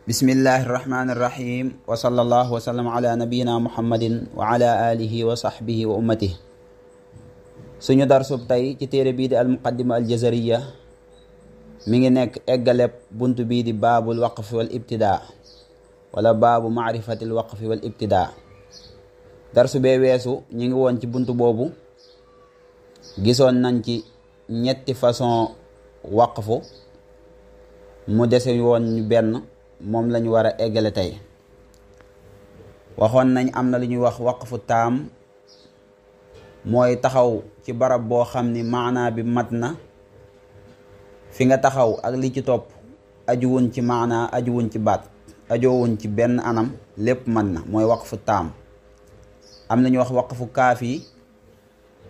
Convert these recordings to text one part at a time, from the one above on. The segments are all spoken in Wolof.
bismillahi irrahmani irrahim wa sallallahu wa sallam ala nabiyina muhammadin wa ala alihi wa sahbihi wa ummatihi. suñu darsub tey ci téere bii di almuqaddima aljazariya mi ngi nekk eggaleb bunt bii di baabul waqfi wal ibtidaa wala baabu maarifatil waqfi wal ibtidaa. darsu bee weesu ñi ngi woon ci bunt boobu, gisoon nañ ci ñetti façon waqfu, mu dese woon ñu benn, moom lañu war a eggale tey. waxoon nañ am na lu ñuy wax waqfu taam, mooy taxaw ci barab boo xam ni maanaa bi mat na, fi nga taxaw ak li ci topp ajuwuñ ci maanaa, ajuwuñ ci baat, ajoowuñ ci benn anam, lépp mat na, mooy waqfu taam. am na ñu wax waqfu kaafi,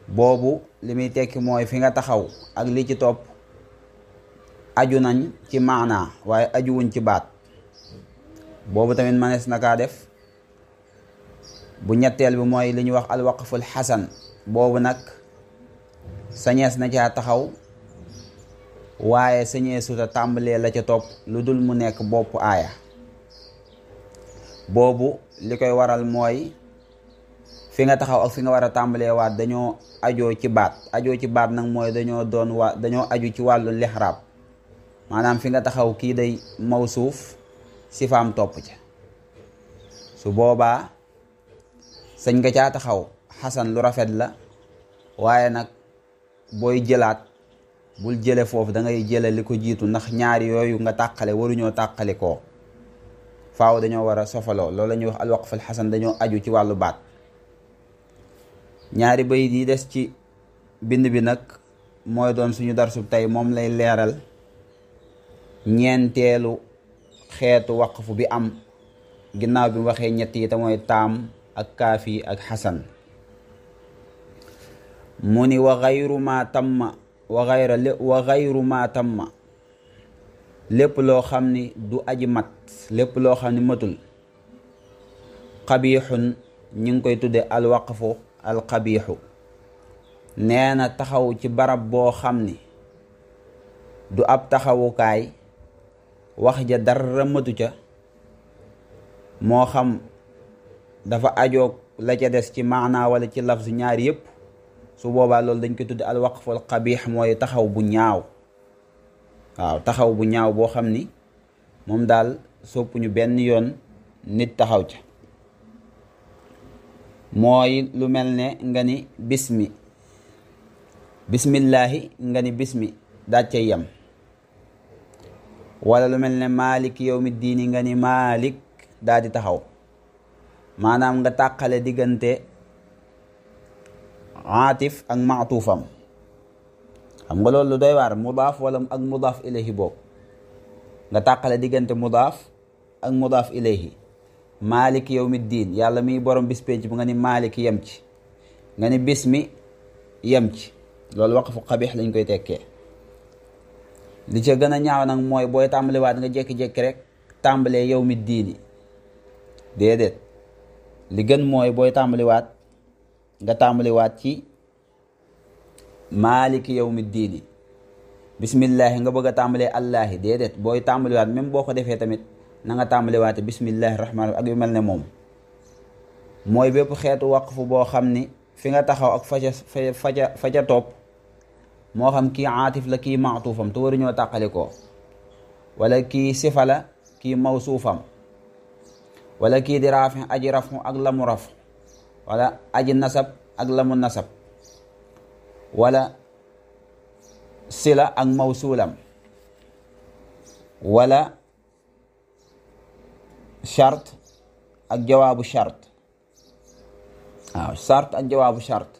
boobu li muy tekki mooy fi nga taxaw ak li ci topp aju nañ ci maanaa waaye ajuwuñ ci baat, boobu tamit manees na kaa def. bu ñetteel bi mooy li ñuy wax alwaqful xasan, boobu nag sañees na caa taxaw waaye sañeesuta tàmbalee la ca topp lu dul mu nekk bopp aaya. boobu li koy waral mooy fi nga taxaw ak fi nga war a tàmbalee waat dañoo ajoo ci baat. ajoo ci baat nag mooy dañoo aju ci wàllu lixraab, maanaam fi nga taxaw kii day mawsuuf, sifaam topp ca. su boobaa sañ nga caa taxaw xasan, lu rafet la, waaye nag booy jëlaat bul jële foofu, da ngay jële li ko jiitu, ndax ñaari yooyu nga tàqale waruñoo tàqale koo, faaw dañoo war a sofaloo. loolu la ñuy wax alwaqful xasan, dañoo aju ci wàllu baat. ñaari bayit yi des ci bind bi nag mooy doon suñu darsub tey, moom lay leeral ñeenteelu xeetu waqfu bi am ginnaaw bi mu waxee ñett yi te mooy taam ak kaafi ak xasan. mu ni wa gayru ma tamma wa gayru ma tamma, lépp loo xam ni du aji mat, lépp loo xam ni matul, xabiixun ñi ngi koy tudde alwaqfu alxabiixu. nee na taxaw ci barab boo xam ni du ab taxawukaay, wax ja dara matu ca, moo xam dafa ajoog la ca des ci maanaa wala ci lafzu, ñaar yëpp, su boobaa loolu dañ koy tudde alwaqfu alxabiix, mooy taxaw bu ñaaw. waaw, taxaw bu ñaaw boo xam ni moom daal soppuñu benn yoon nit taxaw ca. mooy lu mel ne nga ni bismillaahi nga ni bismi daaj cay yem, wala lu mel ne maalik yawmi diini nga ni maalik daa di taxaw. maanaam nga tàqale diggante aatif ak maatuufam. xam nga loolu lu doy waar, mudaaf wala ak mudaaf ilayhi boobu. nga tàqale diggante mudaaf ak mudaaf ilayhi. maalik yawmi diin, yàlla miy borom bis penc bu nga ni maalik yem ci, nga ni bismi yem ci, loolu waqfu xabiix lañ koy tekkee. li ca gën a ñaaw nag mooy booy tàmbaliwaat nga jékki-jékki rek tàmbalee yawmi diini. déedéet, li gën mooy booy tàmbaliwaat nga tàmbaliwaat ci maaliki yawmi diini. bismillahi nga bëgg a tàmbalee allaahi, déedéet, booy tàmbaliwaat même boo ko defee tamit na nga tàmbaliwaate bismillahi rahmaani rahiim ak yu mel ne moom. mooy bépp xeetu waqfu boo xam ni fi nga taxaw ak fa ca topp, moo xam kii aatif la kii maatuufam te waruñoo tàqali ko, wala kii sifa la kii mawsuufam, wala kii di raafi aji rafu ak lamu raf, wala aji nasab ak lamu nasab, wala sila ak mawsuulam, wala chart ak jawaabu chart. waaw, chart ak jawaabu chart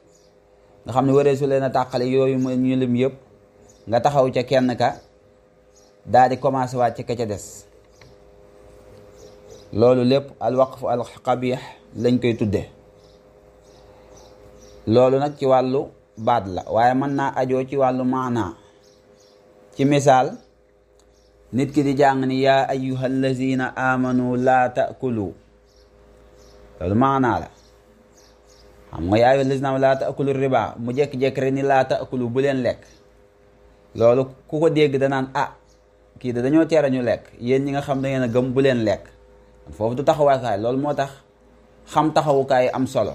nga xam ne waree su leen a tàqale, yooyu mooy ñu lim yëpp, nga taxaw ca kenn ka daal di commencé waat ca ka ca des. loolu lépp alwaqfu alxabiix lañ koy tudde. loolu nag ci wàllu baat la, waaye mën naa ajoo ci wàllu maanaa. ci misaal, nit ki di jàng ni yaa ayyuha allazina amanu laa taakulu, loolu maanaa la. xam nga yaa ayyuha allazina amanu laa taakulu riba, mu jékki-jékki rek ni laa taakulu, bu leen lekk. loolu ku ko dégg danaan kii de dañoo teera ñu lekk yéen ñi nga xam da ngeen a gëm bu leen lekk foofu du taxawaakaay loolu moo tax xam taxawukaay am solo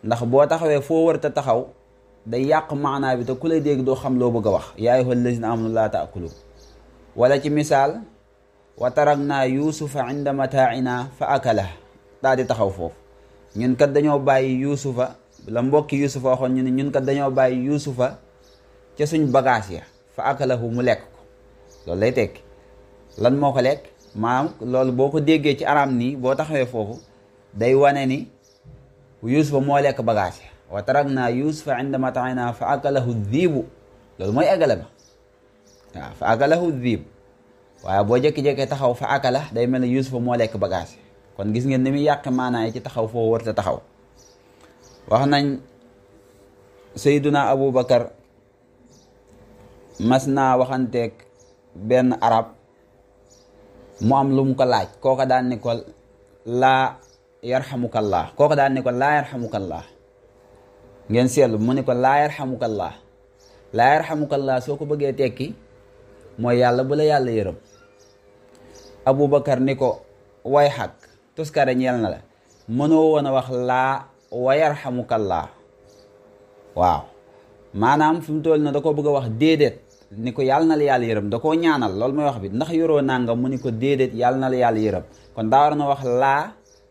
ndax boo taxawee foo wër te taxaw day yàq maanaa bi te ku lay dégg doo xam loo bëgg a wax yaa ayyuhal lazina amanu laa taakulu wala ci misaal wa taraknaa yuusufa inda mataaina fa akalah daa di taxaw foofu ñun kat dañoo bàyyi yuusufa la mbokki yuusufa waxoon ñu ne ñun kat dañoo bàyyi yuusufa ca suñ bagage ya fa akalahu mu lekk ko loolu lay tekki lan moo ko lekk maanaam loolu boo ko déggee ci araam nii boo taxawee foofu day wane ni yuusufa moo lekk bagage ya wa taraknaa yuusufa inda mataaina fa akalahu dhiibu loolu mooy eggale ba waaw fa akalahu dhiibu waaye boo jékki-jékkee taxaw fa akala day mel ne yuusufa moo lekk bagage kon gis ngeen ni muy yàq maanaa yi ci taxaw foo wërta taxaw wax nañ sayduna abou bakar mas naa waxanteeg benn arab mu am lu mu ko laaj kooka daan ni ko laa yarhamukallah kooka daan ni ko laa yarhamukallah ngeen seetlu mu ni ko laa yarhamukallah laa yarhamukallah soo ko bëggee tekki mooy yàlla bu la yàlla yërëm abou bakar ni ko way xaq tuskare ñeel na la mënoo woon a wax laa wa yarhamukallah waaw maanaam fi mu toll na da ko bëgg a wax déedéet ni ko yàlla na la yàlla yërëm da koo ñaanal loolu mooy wax bi ndax yoroo nanga mu ni ko déedéet yàlla na la yàlla yërëm kon daa war na wax laa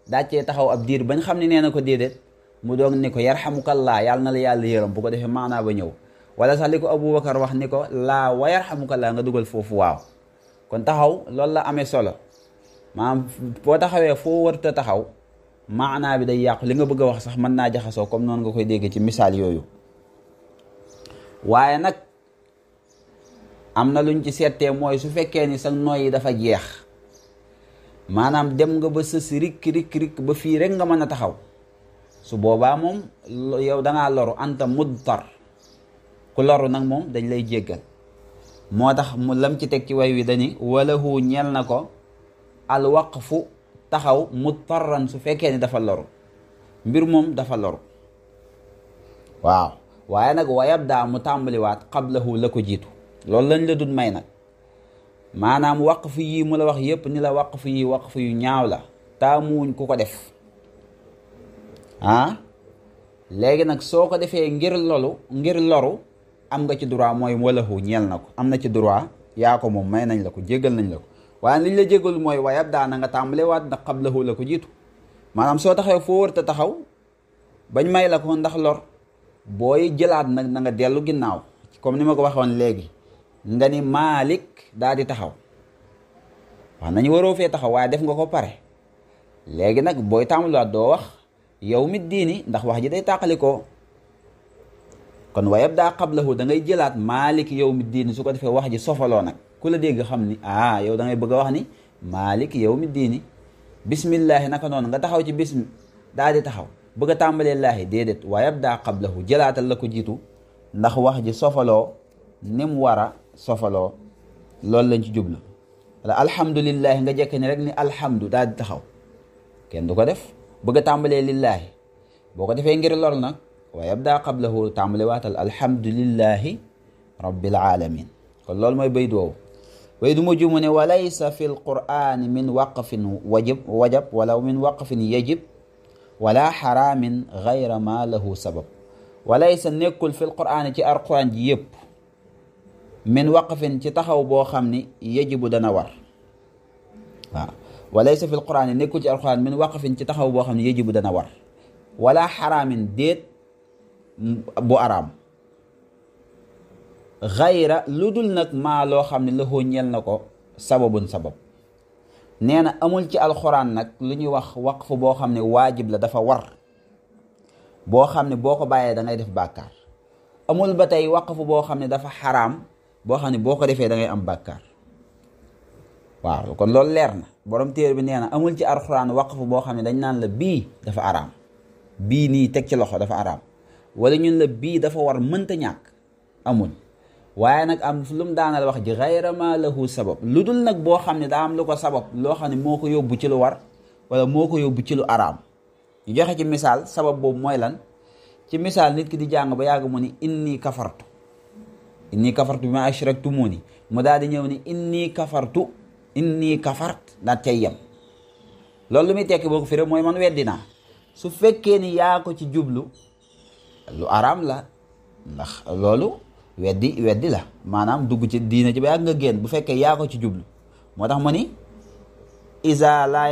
daccee taxaw ab diir bañ xam ne nee na ko déedéet mu doog ni ko yarhamukallah yàlla na la yàlla yërëm bu ko defee maanaa ba ñëw wala sax li ko aboubacar wax ni ko laa wa yarhamukallah nga dugal foofu waaw kon taxaw loolu la amee solo maanaam boo taxawee foo warta taxaw maanaa bi day yàqu li nga bëgg a wax sax mën naa jaxasoo comme noonu nga koy dégg ci misaal yooyu waaye nag am na luñ ci settee mooy su fekkee ni sa noyyi dafa jeex maanaam dem nga ba sës rik ba fii rek nga mën a taxaw su boobaa moom yow dangaa loru anta mudtar ku loru nag moom dañ lay jéggal moo tax mu lam ci teg ci way wi dani walahu ñeel na ko al waqfu taxaw mudtarran su fekkee ni dafa loru mbir moom dafa loru waaw waaye nag wayab daa mu tàmbaliwaat qablahu la ko jiitu loolu lañ la dul may nag maanaam waqfu yii mu la wax yépp ni la waqfu yi waqfu yu ñaaw la taamuwuñ ku ko def léegi nag soo ko defee ngir loru am nga ci droit mooy walahu ñeel na ko am na ci droit yaa ko moom may nañ la ko jéggal nañ la ko waaye liñ la jéggal mooy wayab daa na nga tàmbaliwaat ndax qablahu la ko jiitu maanaam soo taxaw foo wër te taxaw bañ may la ko ndax lor booy jëlaat nag na nga dellu ginnaaw comme ni ma ko waxoon léegi nga ni Malik daa di taxaw wax nañu waroo fee taxaw waaye def nga ko pare léegi nag booy tàmbaliwaat doo wax yow mi diini ndax wax ji day tàqalikoo kon wayab daa qablahu da ngay jëlaat Malik yow mi diini su ko defee wax ji sofaloo nag ku la dégg xam ni yow da ngay bëgg a wax ni Malik yow mi diini bismillahi naka noonu nga taxaw ci bismi daa di taxaw bëgg a tàmbalee laahi déedéet wayab daa qablahu jëlaatal la ko jiitu ndax wax ji sofaloo ni mu war a sofaloo loolu lañ ci jublu wala alhamdulillahi nga jekk ni rek ni alhamdu daal di taxaw kenn du ko def bëgg a tàmbalee lillaahi boo ko defee ngir lor nag wayab daa qablahu tàmbale waatal alhamdulillahi rabbil alamin kon loolu mooy baydu woowu baydu mujj mu ne walaysa fi lqur'ani min waqfin wajab wala min waqfin yajib wala xaraamin gayra ma lahu sabab walaysa nekkul fi lqur'ani ci alqur'an ji yëpp min waqfin ci taxaw boo xam ni yajibu dana war waaw walaysa fi lqur'ani nekkul ci alqur'an min waqfin ci taxaw boo xam ni yajibu dana war wala xaraamin déet bu araam gayra lu dul nag maa loo xam ne la ñeel na ko sababun sabab nee na amul ci alxuraan nag lu ñuy wax waqf boo xam ne waajib la dafa war boo xam ne boo ko bàyyee da ngay def bàkkaar amul ba tey waqf boo xam ne dafa xaraam boo xam ne boo ko defee da ngay am bàkkaar waaw kon loolu leer na borom téere bi nee na amul ci alxuraan waqf boo xam ne dañ naan la bii dafa araam bii nii teg ci loxo dafa araam wala ñun la bii dafa war mënta ñàkk amul waaye nag am lu mu daanal wax ji gayra ma lahu sabab lu dul nag boo xam ne daa am lu ko sabab loo xam ne moo ko yóbbu ci lu war wala moo ko yóbbu ci lu araam ñu joxe ci misaal sabab boobu mooy lan ci misaal nit ki di jàng ba yàgg mu ni inni kafartu bi ma ashraktumuni mu daal di ñëw ni inni kafart daat cay yem. loolu lu muy tekki boo ko firee mooy man weddi naa. su fekkee ni yaa ko ci jublu lu araam la, ndax loolu weddi la, maanaam dugg ci diina ci ba yàgg nga génn bu fekkee yaa ko ci jublu. moo tax ma ni isa laa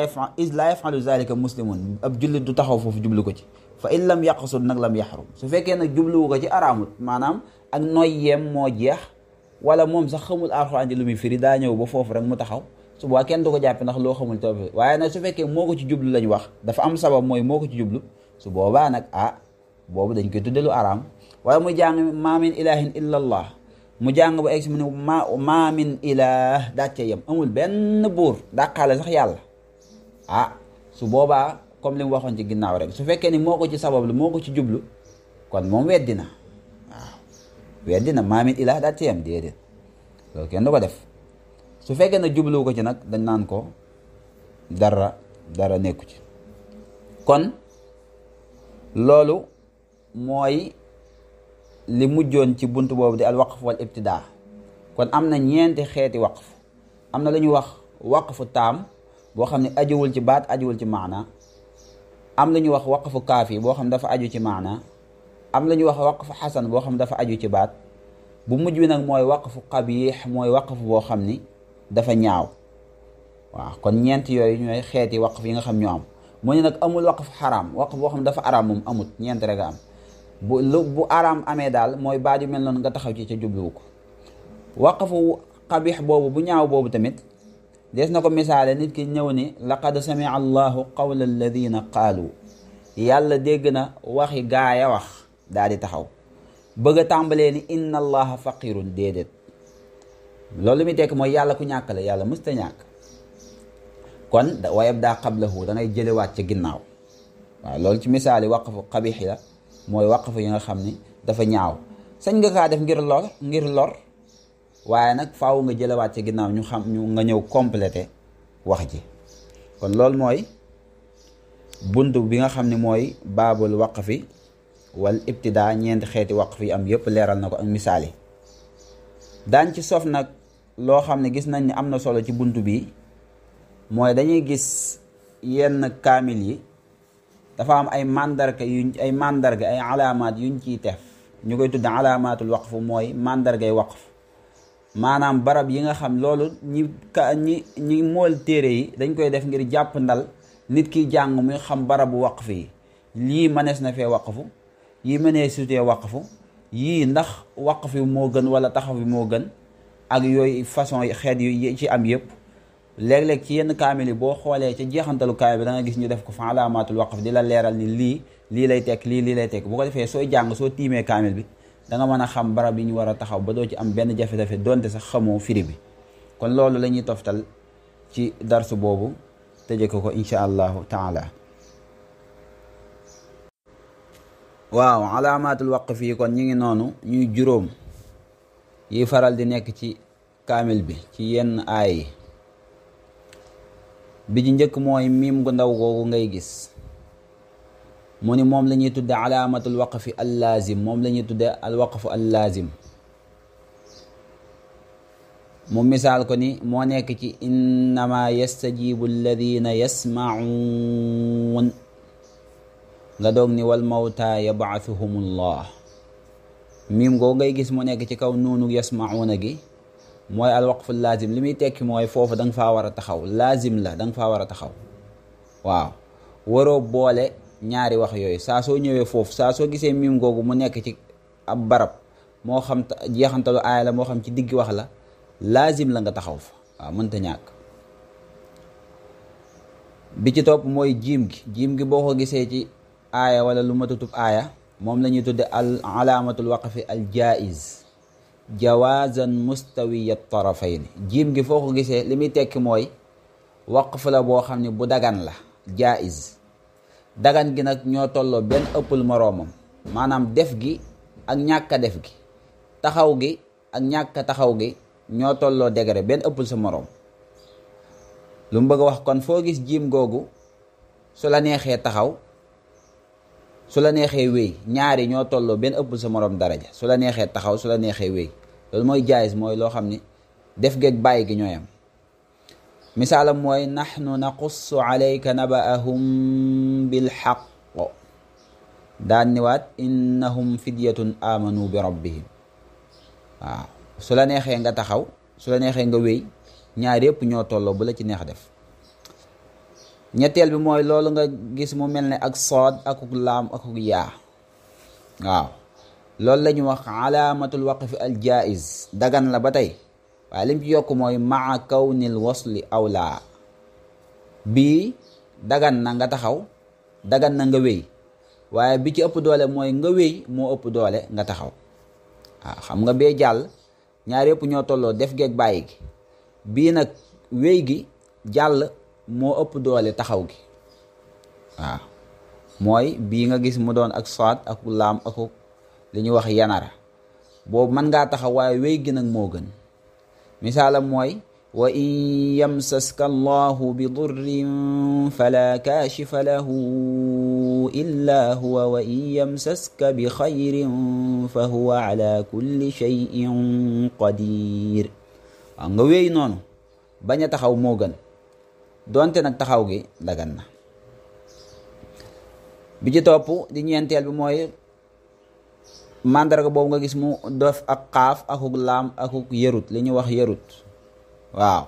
yafalu zalika muslimun, ab jullit du taxaw foofu jublu ko ci. fa in lam yaqsud nag lam yaxrum, su fekkee nag jubluwu ko ci araamut, maanaam ak noyyeem moo jeex, wala moom sax xamul alxuraan ji lu muy firi, daa ñëw ba foofu rek mu taxaw, su boobaa kenn du ko jàppe ndax loo xamul taw. waaye nag su fekkee moo ko ci jublu lañ wax, dafa am sabab mooy moo ko ci jublu, su boobaa nag boobu dañ koy tudde lu araam. waaye muy jàng ma min ilahin illa allah, mu jàng ba egsi mu ne ma min ilah dàcce yam, amul benn buur dàqaale sax yàlla. su boobaa comme li mu waxoon ci ginnaaw rek, su fekkee ni moo ko ci sabab lu moo ko ci jublu, kon moom weddi na. weddi na ma min ilah dàcce yam, déedéet, loolu kenn du ko def. su fekkee nag jublu ko ci nag dañ naan ko dara nekku ci. kon loolu mooy li mujjoon ci bunt boobu di al waqf wal ibtidaa. kon am na ñeenti xeeti waqf. am na lu ñuy wax waqfu taam boo xam ne ajuwul ci baat, ajuwul ci maana. am lu ñuy wax waqfu kaafi boo xam dafa aju ci maana. am lu ñuy wax waqfu xasan boo xam dafa aju ci baat. bu mujj bi nag mooy waqfu qabiix, mooy waqf boo xam ni dafa ñaaw. waaw kon ñeent yooyu ñooy xeeti waqf yi nga xam ñoo am. mu ne nag amul waqf xaraam, waqf boo xam dafa araam moom amut, ñeent rek a am. bu araam amee daal mooy baat yu mel noonu nga taxaw ci ca jubluwu ko. waqfu qabiix boobu bu ñaaw boobu tamit des na ko misaale, nit ki ñëw ni laqad samia allahu qawla alladina qaalu, yàlla dégg na waxi gaaya wax, daal di taxaw bëgg a tàmbalee ni inna allaha faqirun, déedéet. loolu mi tekk mooy yàlla ku ñàkk la, yàlla mësta ñàkk. kon wayab daa qablahu, da ngay jëlewaat ca ginnaaw. waaw loolu ci misaali waqfu qabiix la, mooy waqfu yi nga xam ni dafa ñaaw. sañ nga kaa def ngir lor waaye nag faaw nga jëlewaat ca ginnaaw nga ñëw complété wax ji. kon loolu mooy bunt bi nga xam ne mooy baabul waqfi wal ibtidaa. ñeenti xeeti waqf yi am yëpp leeral na ko ak misaal yi. daañ ci sof nag loo xam ne gis nañ ni am na solo ci bunt bi, mooy dañuy gis yenn kaamil yi dafa am ay mandarga ay alaamaat yuñ ciy tef, ñu koy tudde alaamaatul waqf, mooy mandargay waqf. maanaam barab yi nga xam loolu ñi mool téere yi dañ koy def ngir jàpp ndal nit ki jàng muy xam barabu waqf yi. lii mënees na fee waqfu, yii mënee sutee waqfu, yii ndax waqf yi moo gën wala taxaw bi moo gën, ak yooyu façon xeet yu ci am yëpp. léeg-léeg ci yenn kaamil yi boo xoolee ca jeexantalu kaamil bi da nga gis ñu def ko fa alaamaatul waqf, di la leeral ni lii lay tekk, lii lay tekk. bu ko defee sooy jàng soo tiimee kaamil bi da nga mën a xam barab yi ñu war a taxaw ba doo ci am benn jafe-jafe, donte sax xamoo firi bi. kon loolu la ñuy toftal ci darsu boobu, tëje ko insha allahu taala. waaw alaamaatul waqf yi kon ñi ngi noonu, ñuy juróom yi faral di nekk ci kaamil bi ci yenn aay yi. bi ci njëkk mooy miim gu ndaw googu ngay gis, mu ni moom la ñuy tudde alaamatul waqfi al laazim, moom la ñuy tudde al waqfu al laazim. mu misaal ko ni moo nekk ci innama yastajibu alladina yasmaun, nga doog ni wal mawta yab'athuhum allah. miim googu ngay gis mu nekk ci kaw nuunu yasmauna gi mooy al waqfu laazim. li muy tekki mooy foofu da nga faa war a taxaw, laazim la, da nga faa war a taxaw. waaw waroo boole ñaari wax yooyu. saa soo ñëwee foofu, saa soo gisee miim googu mu nekk ci ab barab, moo xam jeexantalu aaya la, moo xam ci digg wax la, laazim la nga taxaw fa. waaw mënta ñàkk. bi ci topp mooy jiim gi boo ko gisee ci aaya wala lu matutub aaya, moom la ñuy tudde al alaamatul waqfi al jaiz, jawaazan mustawiya tarafayn. jiim gi foo ko gisee li muy tekki mooy waqf la boo xam ne bu dagan la, jaiz. dagan gi nag ñoo tolloo, benn ëppul moroomam. maanaam def gi ak ñàkk a def gi, taxaw gi ak ñàkk a taxaw gi ñoo tolloo degré, benn ëppul sa moroom. lu mu bëgg a wax kon foo gis jiim googu, su la neexee taxaw, su la neexee wéy, ñaari ñoo tolloo, benn ëppul sa moroom daraja. su la neexee taxaw, su la neexee wéy. loolu mooy jaayis, mooy loo xam ni def geeg bàyyi gi ñooyam. misaalam mooy nahnu naqussu alayka naba'ahum bil haqq daan niwaat innahum fidyatun amanu bi rabbihim. waaw su la neexee nga taxaw, su la neexee nga wéy, ñaar yëpp ñoo tolloo bu la ci neex def. ñetteel bi mooy loolu nga gis mu mel ne ak sood akuk laam akuk yaa. waaw loolu la ñu wax alaamatul waqfi al jaiz, dagan la ba tey, waaye lim ci yokk mooy maa kawnil wasli awlaa. bii dagan na nga taxaw, dagan na nga wéy, waaye bi ci ëpp doole mooy nga wéy moo ëpp doole nga taxaw. waaw xam nga bee jàll, ñaar yëpp ñoo tolloo def geeg bàyyi gi. bii nag wéy gi jàll moo ëpp doole taxaw gi. waaw mooy bii nga gis mu doon ak saad ak laam ak li ñuy wax yanara, boobu mën ngaa taxaw waaye wéy gi nag moo gën. misaalam mooy wa in yamsaska allahu bi durrin fala kaashifa lahu illa huwa wa in yamsaska bi xayrin fa huwa ala kulli shay'in qadir. waaw nga wéy noonu bañ a taxaw moo gën, donte nag taxaw gi dagan na. bi ci topp di ñeenteel bi mooy màndarga boobu nga gis mu def ak xaaf akuk laam akuk yërut, li ñuy wax yërut. waaw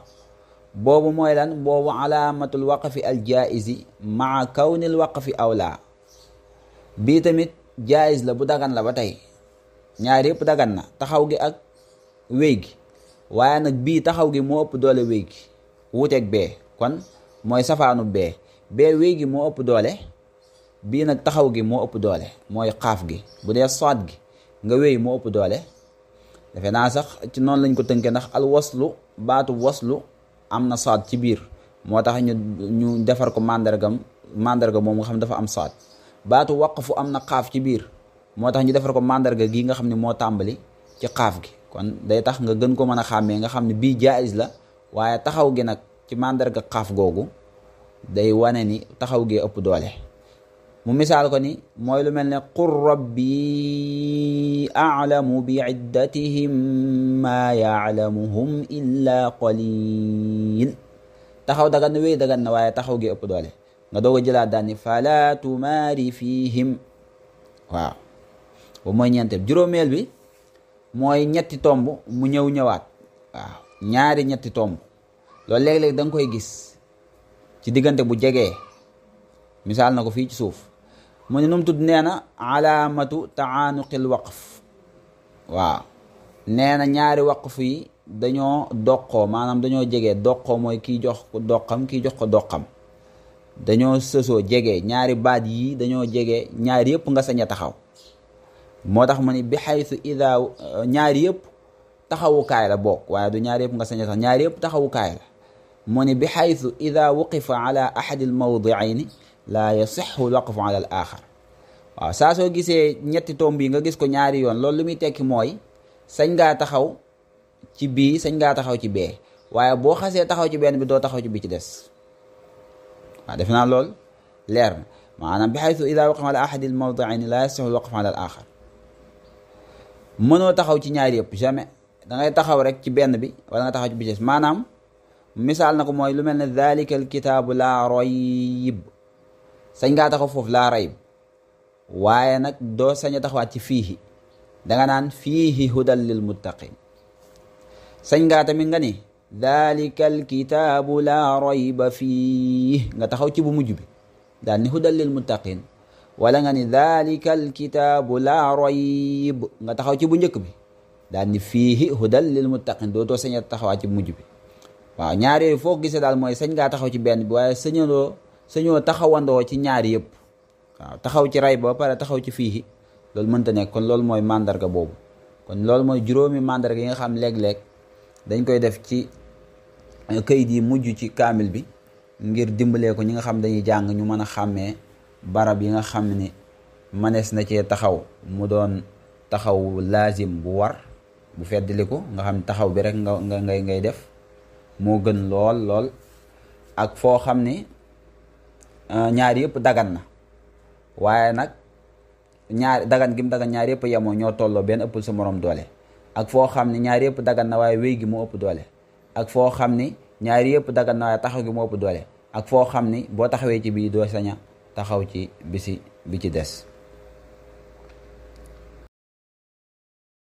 boobu mooy lan? boobu alaamatul waqfi al jaizi maa kawnil waqfi awla. bii tamit jaiz la bu dagan la ba tey, ñaar yëpp dagan na, taxaw gi ak wéy gi, waaye nag bii taxaw gi moo ëpp doole wéy gi wuuteeg bee, kon mooy safaanu bee wéy gi moo ëpp doole, bii nag taxaw gi moo ëpp doole, mooy xaaf gi. bu dee soot gi nga wéy moo ëpp doole. defe naa sax ci noonu lañ ko tënkee, ndax al waslu, baatu waslu am na soot ci biir, moo tax ñu defar ko mandarga moom nga xam dafa am soot. baatu waqfu am na xaaf ci biir, moo tax ñu defar ko mandarga gi nga xam ne moo tàmbali ci xaaf gi. kon day tax nga gën ko mën a xàmmee, nga xam ne bii jaiz la, waaye taxaw gi nag ci mandarga xaaf googu day wane ni taxaw gee ëpp doole. mu misaal ko ni mooy lu mel ne qul rabbi a'lamu bi iddatihim maa ya'lamuhum illa qalil. taxaw dagan na, wéy dagan na, waaye taxaw gi ëpp doole. nga doog a jëlaat daal ni fala tumaari fihim. waaw boobu mooy ñeenteel. juróomeel bi mooy ñetti tomb mu ñëwaat. waaw ñaari ñetti tomb, loolu léeg-léeg da nga koy gis ci diggante bu jegee. misaal na ko fii ci suuf, mu ne nu mu tudd? nee na alaamatu taanuqil waqf. waaw nee na ñaari waqf yi dañoo doqoo, maanaam dañoo jege. doqoo mooy kii jox ko doqam, kii jox ko doqam, dañoo sësoo jege. ñaari baat yi dañoo jege, ñaari yëpp nga sañ a taxaw. moo tax mu ne bi xaytu ida, ñaari yëpp taxawukaay la bokk, waaye du ñaari yëpp nga sañ a taxaw, ñaari yëpp taxawukaay la. mu ne bi xaytu ida wuqifa ala ahadi almawdiayni laa yasixu alwaqfu ala al axar. waaw saa soo gisee ñetti tomb yi nga gis ko ñaari yoon, loolu lu muy tekki mooy sañ ngaa taxaw ci bii, sañ ngaa taxaw ci bee, waaye boo xasee taxaw ci benn bi doo taxaw ci bii ci des. waaw def naa lool leer na. maanaam bi xaytu ida wuqifa ala ahadi almawdiayni laa yasixu alwaqfu ala al axar. mënoo taxaw ci ñaari yëpp jamais, da ngay taxaw rek ci benn bi wala nga taxaw ci bi ci des. maanaam misaal na ko mooy lu mel ne dalika alkitaabu laa rayb. sañ ngaa taxaw foofu laa rayb, waaye nag doo sañ a taxawaat ci fiihi, danga naan fiihi hudan lil muttaqin. sañ ngaa tamit nga ni dalika alkitaabu laa rayba fiih, nga taxaw ci bu mujj bi daal ni hudan lil muttaqin. wala nga ni dalika alkitaabu laa rayb, nga taxaw ci bu njëkk bi daal ni fiihi hudan lil muttaqin. dootoo sañ a taxawaat ci bu mujj bi. waaw ñaar yooyu foo gisee daal mooy sañ ngaa taxaw ci benn bi, waaye sañoo taxawandoo ci ñaari yëpp. waaw taxaw ci ray ba pare taxaw ci fii, loolu mënta nekk. kon loolu mooy mandarga boobu. kon loolu mooy juróomi mandarga yi nga xam léeg-léeg dañ koy def ci kayit yi mujj ci kaamil bi, ngir dimbalee ko ñi nga xam dañuy jàng ñu mën a xàmmee barab yi nga xam ni mënees na cee taxaw mu doon taxaw laazim bu war bu feddliku, nga xam taxaw bi rek ngay def moo gën lool. ak foo xam ni ñaari yëpp dagan na, waaye nag ñaari dagan gim dagan ñaari yëpp yemoo, ñoo tolloo, benn ëppul sa morom doole. ak foo xam ne ñaari yëpp dagan na waaye wéy gi moo ëpp doole. ak foo xam ni ñaari yëpp dagan na waaye taxaw gi moo ëpp doole ak foo xam ni boo taxawee ci bii doo saña taxaw ci bi ci des